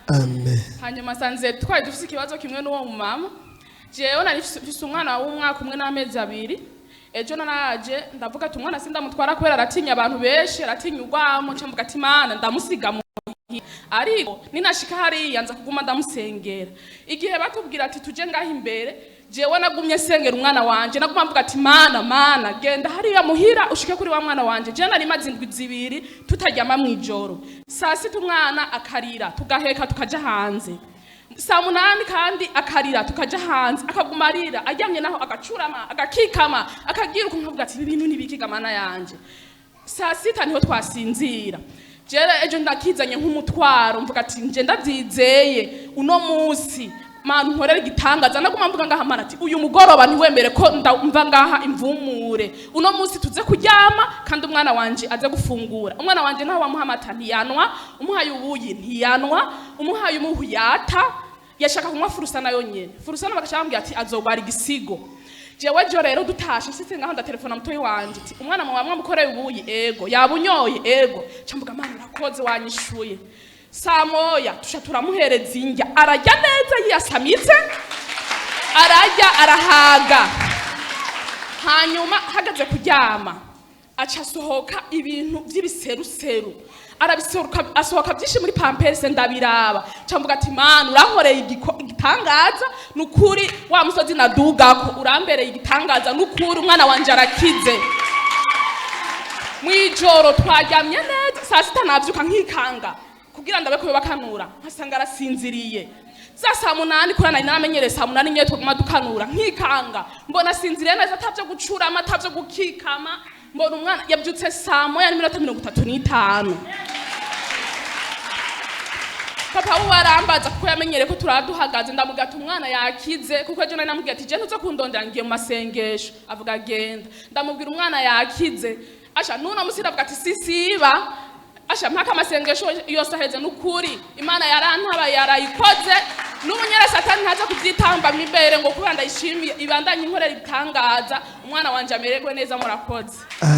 Amen. Hanyuma sanze twari dufise ikibazo kimwe n'uwo mumama. Jewe nari mfise umwana w'umwaka 1 n'amezi 2. Ejo naraje ndavuga ati umwana sindamutwara kubera aratinya abantu benshi, aratinya urwamo. Nca mvuga ati Mana, ndamusiga muhira, ariko ninashika hariya nza kuguma ndamusengera. Igihe batubwira ati tuje ngaho imbere, jewe nagumye nsengera umwana wanje. Naguma mvuga ati Mana, Mana, genda hariya muhira ushike kuri wa mwana wanje. Jewe nari maze indwi 2 tutaryama mw'ijoro. Saa sita umwana akarira, tugaheka tukaja hanze. Saa 8 kandi akarira, tukaja hanze, akaguma arira aryamye, naho agacurama, agakikama, akagira ukuntu. Nkavuga ati ibi bintu nibikiga, Mana yanje? Saa sita niho twasinzira. Jere ejo ndakizanye nk'umutwaro, mvuga ati nje ndavyizeye, uno munsi Mana unkorera igitangaza. Naguma mvuga ngaha Mana ati uyu mugoroba ntiwemere ko ndumva ngaha imvumure. Uno munsi tuze kuryama kandi umwana wanje aze gufungura. Umwana wanje naho wamuha amata ntiyanwa, umuhaye ubuyi ntiyanwa, umuhaye umuhu yata, yashaka kunywa furusana yonyene. Furusana bagaca bambwira ati azogwara igisigo. Jewe jo rero dutashe, nshitse ngaho ndatelefona mutoyi wanje ati umwana mwawe mwamukoreye ubuyi? Ego. Yabunyoye? Ego. Camvuga Mana urakoze, wanyishuye. Saa 1 tusha turamuhereza indya, ararya neza yiyasamitse, ararya arahaga. Hanyuma hagaze kuryama aca asohoka ibintu by'ibiseruseru, arabisohoka, asohoka byinshi muri pampers. Ndabiraba, camvuga ati Mana urankoreye igitangaza, nukuri wa musozi nadugako urambereye igitangaza, nukuri umwana wanje arakize. Mwijoro twaryamye neza. Saa sita navyuka nkikanga kugira ndabe ko bakanura, nkasanga arasinziriye. Za saa 8, kuri nari naramenyereye saa 8 nyene twaguma dukanura, nkikanga mbona asinziriye neza, atavyo gucurama, atavyo gukikama. Mbona umwana yabyutse saa 1:35. Papa wiwe arambaza kuko yamenyereye ko turaduhagaze. Ndamubwira ati umwana yakize, kuko ejo nari namubwiye ati je ntuze kundondera, ngiye mu masengesho. Avuga genda. Ndamubwira umwana yakize. Asha nuno musi ndavuga ati sisiba, asha mpaka amasengesho yose aheze. Nukuri Imana yarantabaye, yarayikoze. N'ubu nyene Satani ntaza kuvyitambamwo imbere ngo kubera ndayishimiye, ibandanye inkorera ibitangaza, umwana wanje amererwe neza. Murakoze.